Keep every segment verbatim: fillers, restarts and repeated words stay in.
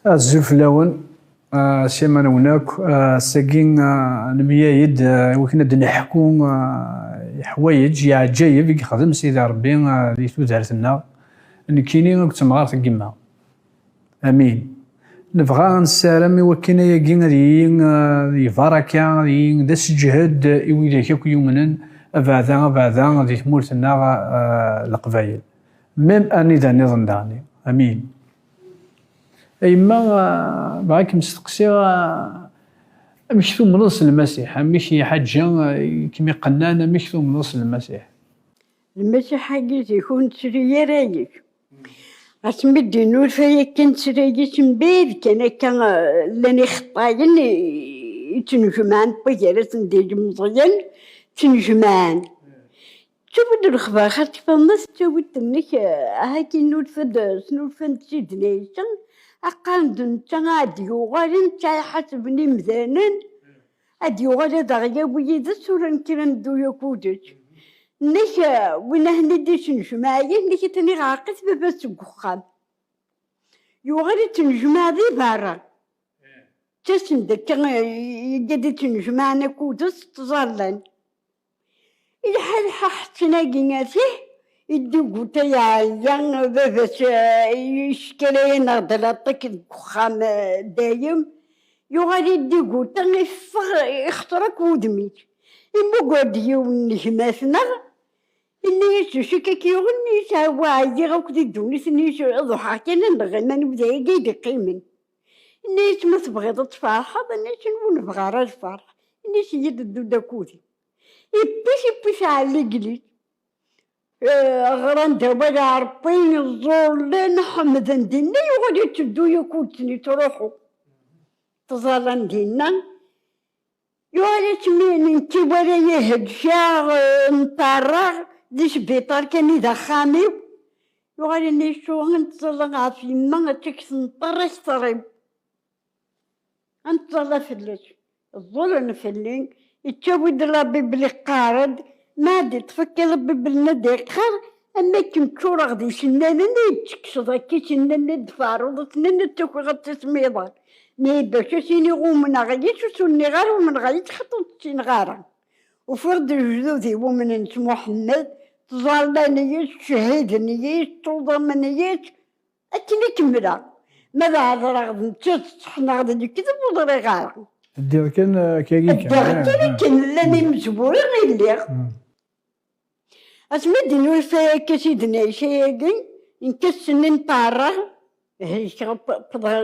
Azul fell-awen, ah, s iman-nwen akk. Ah, ass-agi, ah, nemyayed, ah, i wakken ad d-neḥku, ah, leḥwayeǧ, yeɛǧayeb i yexdem Sidi Ṛebbi, ah, di tudert-nneɣ, nekkini akked temɣart n yemma. Amin. Nebɣa ad nessaram i wakken ayagi ad yili, ah, d lbaraka, ad yili d aseǧhed i widak akk yumnen, abeɛda, abeɛda di tmurt-nneɣ, ah, Leqbayel. Même anida nniḍen daɣen. Amin. A yemma, ah, bɣiɣ ad kem-steqsiɣ, ah, amek tumneḍ s Lmasiḥ? Amek i lḥaǧa, ah, i kem-iqennan? Amek tumneḍ s Lmasiḥ? Lmasiḥ-agi zik ur nettri ara yik. Asmi d-innulfa yakan ttray-is mbaɛd kan akka, ah, llan ixeṭṭayen i, i ttnejmaɛen n wagar-asen d yilemẓiyen, ttnejmaɛen. Ttawi-d lexbar xaṭi Faḍma, ttawi-d nnek, ah, akken nulfa-d, snulfan-d Sidna Ɛisa, qqaren-d netta ad d-yuɣal, netta iḥasben imdanen, ad d-yuɣal ad aɣ-yawi yid-s, ur nekkir ad neddu yakk-id-s. Nnek, ah, win ahen-id isnejmaɛen, nnek atan iɣreq-it baba-s deg uxxam. Yuɣal ittnejmaɛ di berra. Ttasen-d akka, eh, yedda d ittnejmaɛen akked-s ttẓallan. Ilḥa lḥa ḥetten-agi atih, iddi guta yeɛya, baba-s, eh, yeckalay-aneɣ-d laṭik deg uxxam, eh, dayem. Yuɣal iddi guta, iffeɣ, ixeṭer akk wudem-is. Imugger-d yiwen n gma-tneɣ, yenna-yas d acu i k-yuɣen, yenna-yas awa ɛyiɣ akk di ddunit, yenna-yas ad ruḥeɣ kan ad nɣiman wid ayagi i d-iqqimen. Yenna-yas ma tebɣiḍ ad tferḥeḍ, yenna-yas ur nebɣi ara lferḥ, yenna-yas yya-d ddu-d akked-i. Iwwi-t, iwwi-t ɣer legliz. Eh, ɣran-d awal n Ṛebbi, ẓẓullen, ḥemden dinna, yuɣal itteddu yakk-d-ten ittruḥu. Ttẓallan dinna. Yuɣal asmi nekki wala ihegga, eh, nṭerreɣ di sbiṭar kan i d axxam-iw. Yuɣal yenna-yas tura ad nettẓalla ɣef yemma, ad tt-kkes nṭerr akteṛ-iw. Ad nettẓalla fell-as. Ẓẓulen fell-i, ittawi-d la Bible iqqar-d, ma ad iṭṭef akka la Bible-nni ad iqqar, am akken ččureɣ d isennanen i d-tekkseḍ akka isennanen i d-tferruḍ, isennanen ad takiɣ ad tasmiḍ. Nni bac ad s-iniɣ umneɣ yis, ur s-nniɣ ara umneɣ yis, xaṭi ur tt-ssineɣ ara. Ufiɣ-d lejdud-iw umnen s Muḥemmed, ttẓallan yis, ttcehhiden yis, ttuḍamen yis, akken i kemmleɣ. Ma d ɛedreɣ d netta, ttseḥnaɣ d lekdeb, ur ḍriɣ ara. Ddiɣ kan, eh, akkagi kan. Ddiɣ kan akken llan imezwura i lliɣ. Asmi d-nulfa akka Sidna Ɛisa-agi, nekk ass-nni nṭerreɣ, heykeɣ, wwḍeɣ,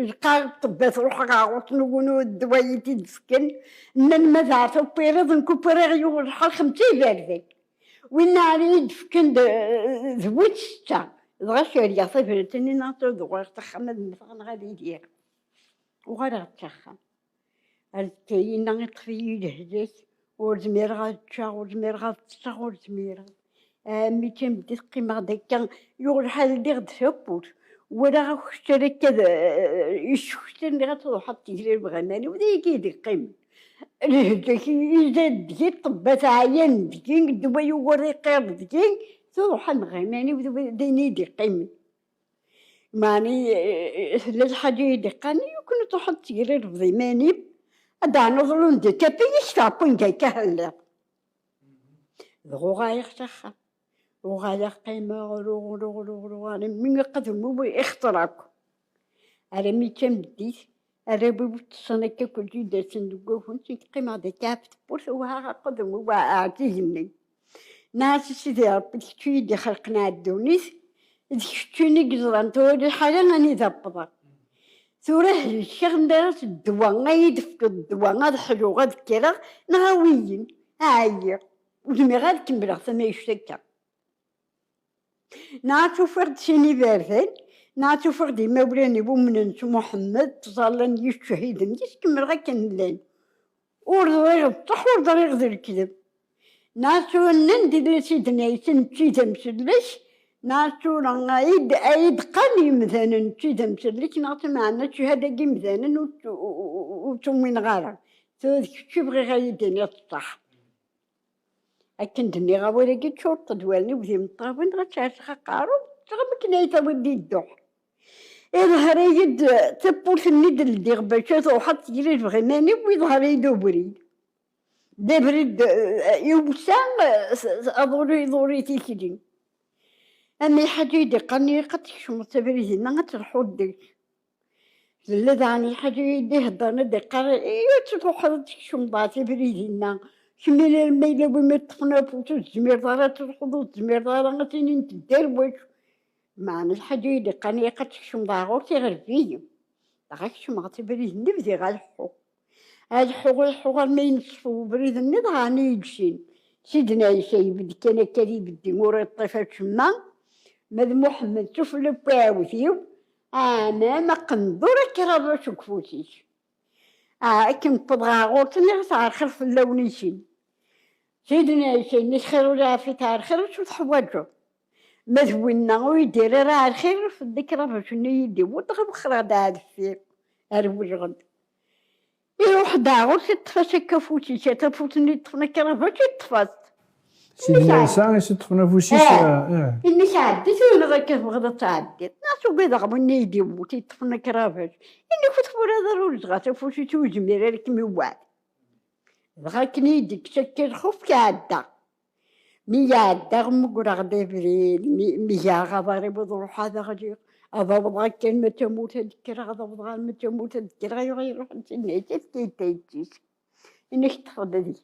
lqaɣ ṭṭebbat, ruḥeɣ ɣer ɣur-sen, ugun ddwa i t-id-fken, nnan ma d ɛerf upiriḍ, nekk upiriɣ yuɣ lḥal xemsa iberdan. Win ara yi-d-fken d, d win setta, dɣa cergeɣ tabrat-nni, neɣ ad uɣaleɣ s axxam ad mmteɣ neɣ ad iliɣ. Uɣaleɣ-d s axxam. Azekka-inna iṭṭef-iyi lehlak, ur zmireɣ ad ččeɣ, ur zmireɣ ad ṭṭseɣ, ur zmireɣ. Armi d tameddit qqimeɣ-d akka, yuɣ lḥal ldiɣ-d tawwurt, walaɣ akk kečč akka d, icektan, nniɣ ad truḥeḍ tegri lebɣi iman-iw, d ayagi i d-iqqimen. Lehlak izad deg-i, ṭṭebbat ɛyan deg-i, ddwa yuɣur iqqir deg-i, truḥ ad nɣiman-iw d, d ayen i d-iqqimen. Mani, eh, tella lḥaǧa i d-iqqaren, yukken ad truḥeḍ tegrirbeḍ iman-im, ad d-ɛnuḍ l'handicapé, i k-tɛewwin akka telliḍ. Dɣa uɣaleɣ s axxam. Uɣaleɣ qqimeɣ, ruɣ, ruɣ, ruɣ, ruɣ, armi aqadum-iw ixeṭer akk. Armi d tameddit, arraw-iw ṭṭsen akka kulci dersen deg wawal, nekk qqimeɣ-d akka ɣef tewwurt, wehhaɣ aqadum-iw ɛzigen-nni. Nniɣ-as, a Sidi Ṛebbi, d kečč i yi-d-ixelqen ar ddunit, d keččini i yeẓran tura liḥala anida wwḍeɣ. Tura helkeɣ, nniɣ-as, ddwa, ad yi-d-tefkeḍ ddwa, ad ḥluɣ, ad kkreɣ, neɣ awi-yi-n, ɛyiɣ, ur zmireɣ ad kemmleɣ tamayect akka. Nniɣ-as ufiɣ-d sin iberdan, nniɣ-as ufiɣ-d imawlan-iw umnen s Muḥemmed, ttẓallan yis, ttcehhiden yis, kemmleɣ akken llan. Ur ẓriɣ d ṣṣeḥ, ur ẓriɣ d lekdeb. Nniɣ-as tura nnan-d illa Sidna Ɛisa nečči d amsellek, nniɣ-as tura ay d-, ay d-qqaren yimdanen nečči d amsellek, nniɣ-as meɛna cchada n yimdanen ur tt-, ur, ur, ur tt-umineɣ ara. Tura d kečč i bɣiɣ ad yi-d-tiniḍ ṣṣeḥ. Akken d-nniɣ awal-agi, ččureḍ-d wallen-iw d imeṭṭawen, dɣa ttɛasseɣ aqerru, ttreɣ am akken ay tawiḍ di dduḥ. Iḍher-iyi-d tawwurt-nni d-ldiɣ bac ad ruḥeɣ ad tt-greɣ iman-iw, iḍher-iyi-d ubrid. D abrid, eh, iwsa, eh, s- s- aḍuri, iḍuri tikli. Am lḥaǧa i d-iqqaren, ilaq ad tkecmeḍ abrid-nni, ad telḥuḍ deg-s. Tella daɣen lḥaǧa i d-iheddren, ad d-iqqar, i ad truḥeḍ ad tkecmeḍ ɣer abrid-nni. Kemmini arma yella win i ṭṭfen afus, ur tezmireḍ ara ad truḥeḍ, ur tezmireḍ ara ad tiniḍ tedderwec. Meɛna lḥaǧa i d-iqqaren, ilaq ad tkecmeḍ ɣer ɣur-s iɣerbiyen. Dɣa kecmeɣ abrid-nni, bdiɣ ad leḥḥuɣ. Ad leḥḥuɣ, ad leḥḥuɣ armi i neṣfu ubrid-nni, dɣa ɛni yejjin. Sidna Ɛisa ibedd kan akka ad ibeddi, ur iṭṭif acemma. Ma d Muḥemmed sufella n uɛewdiw, ɛmam aqendur akraḍ seg ufus-is. Ah, akken wweḍ ɣer ɣur-s, nniɣ-as: "Ɛerxir fell-awen i sin." Sidna Ɛisa yenna-k: "Xir ur iɛafit ɛerxir, acu teḥwaǧeḍ?" Ma d winna ur yi-d-irri ara ɛerxir, fell-ak rabac-nni i yi-d-iwweḍ, dɣa wexxreɣ-d ar deffir, ar wulɣen. Iruḥ-d ɣur-s, iṭṭef-as akka afus-is, at afus-nni yeṭṭfen akka rabac, iṭṭef-as. Sidna Ɛisa i s-iṭṭfen afus-is. Ah. Ah, ah. Inna-k: "Ɛeddi tura, neɣ akka tebɣiḍ ad tɛeddiḍ." Neɣ tugiḍ ɣer winna i yi-d-iwwet, yeṭṭfen akka rabac. Inna-k: "Ur teffur ara, ur zɣat afus-is, ur yezmir ara ad kem-iwɛed." Dɣa akken i yi-d-ikkes akka lxuf, ɛeddaɣ. Mi ɛeddaɣ, mmugreɣ-d abrid, mi, mi gareɣ aḍar-iw ad ruḥeɣ ad ɣliɣ, ad awḍeɣ akka arma d tamurt ad kkreɣ, ad awḍeɣ arma d tamurt ad kkreɣ, yuɣ iruḥ-d Sidna Ɛisa, yefka-yi-d tayet-is. Inna-k: "Ṭṭef-d deg-i."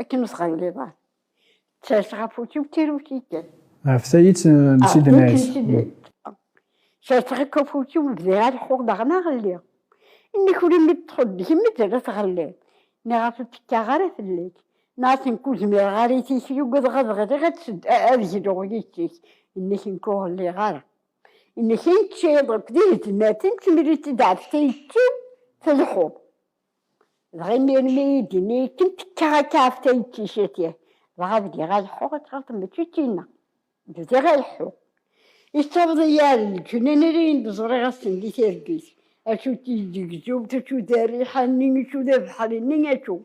Akken ur tɣelliḍ ara. Tters ɣef ufus-iw, d tarusi kan. Ɣef tayet n Sidna Ɛisa. Serseɣ akk afus-iw, bdiɣ ad leḥḥuɣ daɣen aɣelli. Inna-k: "Ula mi d-txudd kemm i d ara tɣelliḍ." Nniɣ-as: "Ur ttekkaɣ ara fell-ak." Nniɣ-as: "Nekk ur zmireɣ ara i tikli, ugadeɣ ad ɣliɣ ad sed-, ad gluɣ yis-k." Inna-k: "Nekk ur ɣelliɣ ara." Inna-k: "Ayen teččiḍ akk d iletmaten, kemmel-itt-id ɣef tayet-iw, telḥuḍ." Dɣa imir mi yi-d-yenna akken, tekkaɣ akka ɣef tayet-is, ati. Dɣa bdiɣ ad leḥḥuɣ, ad tɣelṭem mačči d tinna. Bdiɣ ad leḥḥuɣ. Iṣabeḍ-iyi ar leǧnan ara yi-d-ẓriɣ ass-n di targit. Acu d tizegzewt, acu d rriḥa-nni, acu d abeḥri-nni, acu.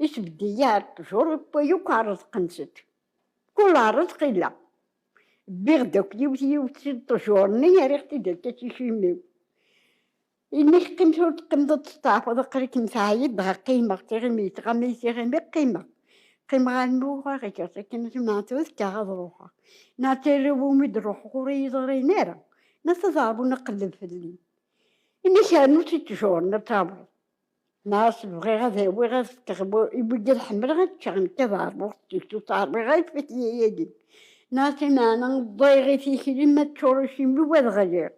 Isbedd-iyi ar ṭṭjur, wway akk ar rrezq-nsent. Kul ar rrezq illa. Wwiɣ-d akk yiwet yiwet si ṭṭjur-nni, rriɣ-t-id akka s icimi-w. Inna-k: "Qqim tura, teqqimeḍ ad testeɛfuḍ, aql-ikem teɛyiḍ." Dɣa qqimeɣ, tiɣimit, ɣamay tiɣimi, qqimeɣ. Qqimeɣ armi uɣeɣ igerẓ akken ad jemɛeɣ tura, tekkaɣ ad ruḥeɣ. Neɣ tarraw umi d-ruḥeɣ ur iyi-ẓrin ara. Nniɣ-as: "Ad aɣbun aqelleb fell-i." Inna-k: "Rnu si ttjur-nni ad taweḍ." Nniɣ-as: "Bɣiɣ ad awiɣ, ad fkeɣ i wi-, i wigi ḥemmleɣ ad ččeɣ, nekk ad rnuɣ s tikti, ur tt-rwiɣ ara, ifat-iyi ayagi." Nniɣ-as: "Meɛna ẓẓayeɣ i tikli, ma teččur icimi-w ad ɣliɣ."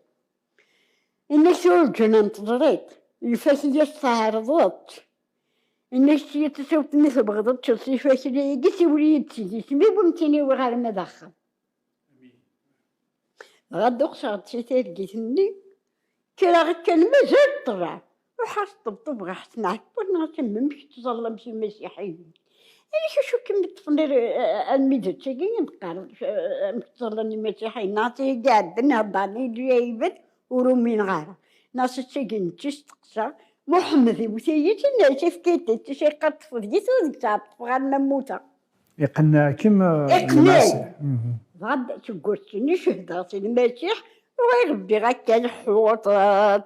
Inna-k: "Tura lǧenna n teẓriḍ, ifak-iyi-as tɛerḍeḍ-tt." Inna-k: "Sya tasawt-nni tebɣiḍ ad teččeḍ s ifakli-agi, siwel-iyi-d s yisem-iw, am tin-iw ɣer ma d axxam." Dɣa dduqseɣ-d si targit-nni, kkreɣ kan mazal ṭṭbeɛ. Ruḥeɣ s ṭebṭub ɣer Ḥsen Ɛebbun, nniɣ-as: "Amek tettẓallam s imasiḥiyen?" Inna-k: "Acu kem-iṭṭfen ar-, armi d ass-agi i d-teqqareḍ, eh, amek ttẓallan imasiḥiyen?" Nniɣ-as: "Agi iɛeddan heddren-iyi-d lɛibad, ur umineɣ ara." Nniɣ-as: "Ass-agi nečči steqsa, Muḥemmed iwet-iyi-d, inna-k: 'Efk-iyi-d tayet-is, iqqar ṭṭef deg-i, tura deg-s ɛeṭṭfeɣ arma mmuteɣ.'" Iqenneɛ-kem, eh, Iqenneɛ. Lmasiḥ. Mhm. Dɣa seg wass-nni cehdeɣ s Lmasiḥ, u irebbi akka leḥḥuɣ,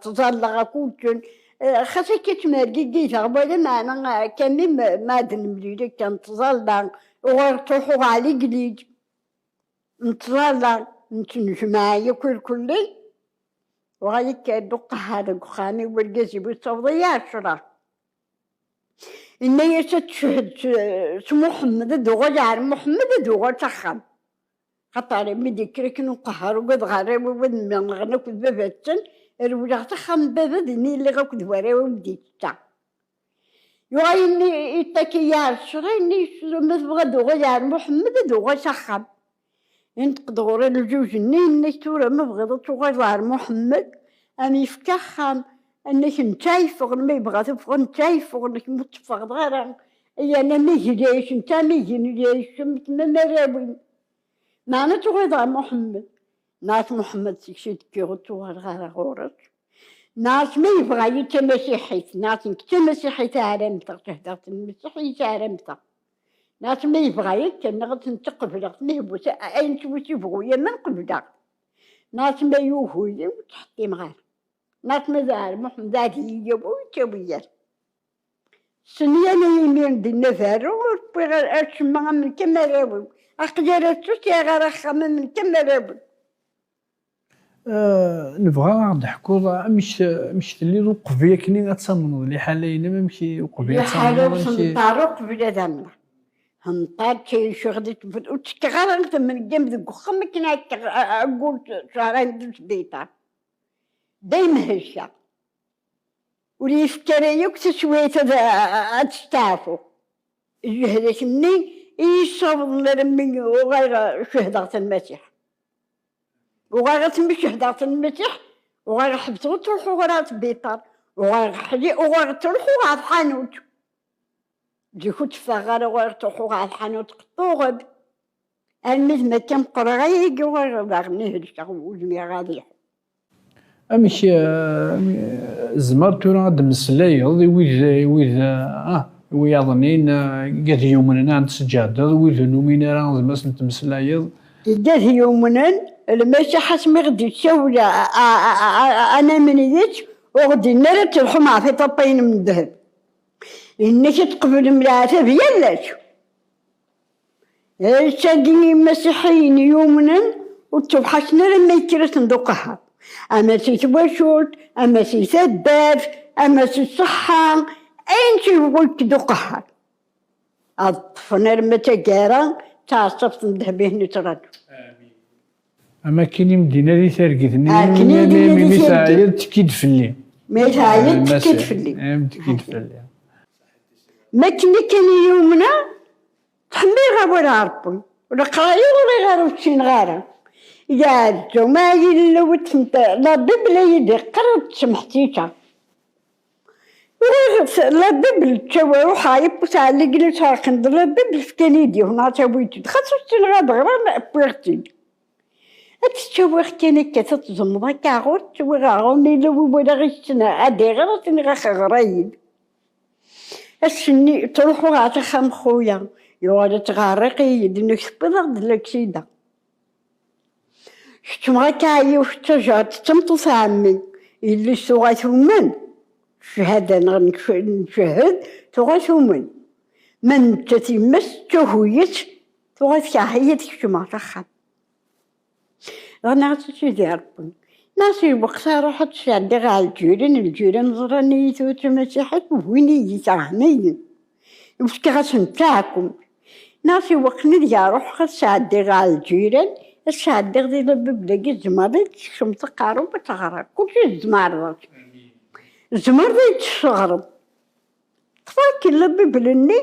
ttẓalleɣ akk ukken. Eh, xas akka ttmergigiteɣ, wala meɛna, eh, kami ma, ma ad nemlil akka nettẓalla, uɣaleɣ ttruḥuɣ ɣer legliz, nettẓalla, nettnejmaɛ yakk irkelli, uɣal akka d uqehhar deg uxxam-iw, urgaz-iw yessaweḍ-iyi ɛecra. Inna-yas: "Ad teched s, s Muḥemmed, ad uɣal ar Muḥemmed, ad uɣal s axxam." Xaṭer mi d-yekker akken uqehhar, ugadeɣ arraw-iw ad mmeɣen akked baba-tsen, rewleɣ s axxam n baba, din i lliɣ akked warraw-iw di tetta. Yuɣal-iyi, ittak-iyi ar ccṛa, inna-yas: "Ma tebɣa ad uɣal ar Muḥemmed, ad uɣal s axxam." Inṭeq-d ɣur-i lǧuj-nni, inna-k: "Tura ma bɣiḍ ad tuɣaleḍ ɣer Muḥemmed, a m-yefk axxam." Inna-k: "Netta yeffɣen, ma yebɣa teffɣeḍ, netta yeffɣen, nekk ur tteffɣeḍ ara. Ay ana ma yella-k netta, ma yella-k kemm, ma arraw-im. Meɛna tuɣaleḍ ɣer Muḥemmed." Nniɣ-as: "Muḥemmed seg-s i d-kkiɣ, ur ttuɣaleɣ ara ɣur-s." Nniɣ-as: "Ma yebɣa-yi d tamasiḥit." Nniɣ-as: "Nekk d tamasiḥit ara mmteɣ, cehdeɣ s Lmasiḥ ara mmteɣ." Nniɣ-as: "Ma yebɣa-yi kan, nniɣ-as, netta qebleɣ-t, ma yewwet ayen twet yebɣu yaman qebleɣ." Neɣ ma yugi-yi, ur ttḥettimeɣ ara. Neɣ ma d ɛli Muḥemmed ad iyi-yawi, ur yettawi ara. Snyani imiren dinna berru, ur wwiɣ ara acemma am nekk am arraw-iw. Aql-i ara ttut, sɛiɣ ara axxam am nekk am arraw-iw. Eh, nebɣa ad ɣ-d-teḥkuḍ amek, amek telliḍ uqbel akken ad tamneḍ liḥala-inem, amek uqbel ad tamneḍ, amek... Liḥala-w tenṭer uqbel ad amneɣ. Tenṭer, ttɛicuɣ di tbut, ur ttekkeɣ ara am tmenggam deg uxxam akken ad kkeɣ, a-, a-, agul cehrayen di sbiṭar. Dayem helkeɣ. Ur yi-yefki ara yakk taswiɛt ad, ad steɛfuɣ. Jehd-ik-nni i yi-ssawḍen armi uɣaleɣ cehdeɣ-t Lmasiḥ. Uɣaleɣ asmi cehdeɣ-t Lmasiḥ, uɣaleɣ ḥebseɣ ur ttruḥuɣ ara ɣer sbiṭar. Uɣaleɣ ḥli-, uɣaleɣ ttruḥuɣ ɣer tḥanut. Zik ur tteffɣeɣ ara, uɣaleɣ ttruḥuɣ ɣer tḥanut qeṭṭuɣ-d. Armi d makka meqqreɣ ayagi uɣaleɣ daɣen helkeɣ, ur zmireɣ ad lḥuɣ. Amek, eh, tzemreḍ tura ad d-temmeslayeḍ i wid, i wid, ah, i wiyaḍ-nni, eh, gad yumnen, ad tesǧehdeḍ, wid ur numin ara, tzemreḍ ad sen-temmeslayeḍ? Gad yumnen, Lmasiḥ asmi ɣ-d-yessawel a, a, a, a, a, ad namen yis, ur ɣ-d-yenni ara telḥum ɣef iṭapayen n ddheb. Yenna-k ad tqeblem leɛtab yal ass. Ass-agi imasiḥiyen yumnen ur ttewḥacen ara ma yekker-asen-d uqehher. Ama si twacult, ama si taddart, ama si ṣṣeḥḥa, ayen s-yewwi-k-d uqehher. Ad ṭṭfen arma d taggara, d taɛeṣṣabt n ddheb i ten-ittraǧun. Am akken i m-d-yenna di targit-nni, akken i m-yenna mi teɛyiḍ, tekki-d fell-i. Mi teɛyiḍ, tekki-d fell-i. Tekki-d fell-i. Ma akken i kan i yumneɣ, ttḥemmileɣ awal n Ṛebbi. Ur qqareɣ ara, ur ɣriɣ ara, ur ssineɣ ara. Yeɛzu ma yella wettent la Bible i yi-d-iqqar ad ttsemḥticeɣ. Ur ɣriɣ la Bible, ttawi ruḥeɣ yiwwas ɛli glis ɣer ken d la Bible, fkan-iyi-d yiwen ad tawi-tt-id. Xas ur ssineɣ ad ɣreɣ, wwiɣ-tt-id. Ad tt-ttawiɣ kan akka, ad tzemḍ akka ɣur, ttawiɣ aɣrum, yella wi walaɣ issen ad iɣer, ad t-iniɣ ax ɣer-iyi-d. Ass-nni ttruḥuɣ ɣer axxam n xuya, yuɣal ittɣerriq-iyi-d, inna-k tewwiḍ-aɣ-d laksida. Kecmeɣ akka yiwet d tajart d tameṭṭut n ɛemmi, yelli-s tuɣa tumen, cchada neɣ ncehhed, tuɣa tumen. Ma nettat yemma-s tettagu-yi-tt, tuɣa tkerh-iyi ad kecmeɣ s axxam. Dɣa nniɣ-as a Sidi Ṛebbi, nniɣ-as i lweqt-a ruḥ ad tesɛeddiɣ ɣer lǧiran, lǧiran ẓran-iyi tura d tamasiḥit, wwin-iyi, kerhen-iyi. Fkiɣ-asen taɛkemt. Nniɣ-as i wakken ad ruḥeɣ ad sɛeddiɣ ɣer lǧiran, ad sɛeddiɣ di la Bible-agi, tzemreḍ ad tekcmeḍ aqerru-m ad teɣreḍ, kulci tzemreḍ. Tzemreḍ ad tesseɣreḍ. Ṭṭfeɣ-k la Bible-nni,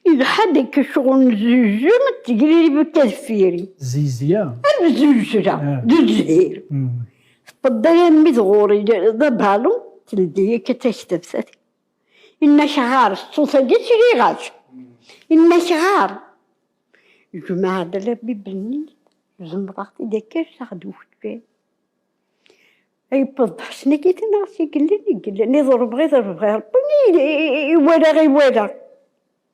yelḥa-d akka ccɣel n zzuzzu, teglilib akka deffir-i. Zizya. Am zzuzla, d zzhir. Tewweḍ-d armi d ɣur-i d abalun, teldi akka taktabt-agi. Inna-k ɣer, ṣṣut-agi sliɣ-as. Inna-k ɣer. Jemɛeɣ-d la Bible-nni, zemreɣ-t-id akka, rseɣ-d ufekkan. Yewweḍ-d ḥesn-agi, tenna-as i yellan, i yellan, iḍerbeɣ, iḍerbeɣ, Ṛebbi i, i, i walaɣ, i walaɣ.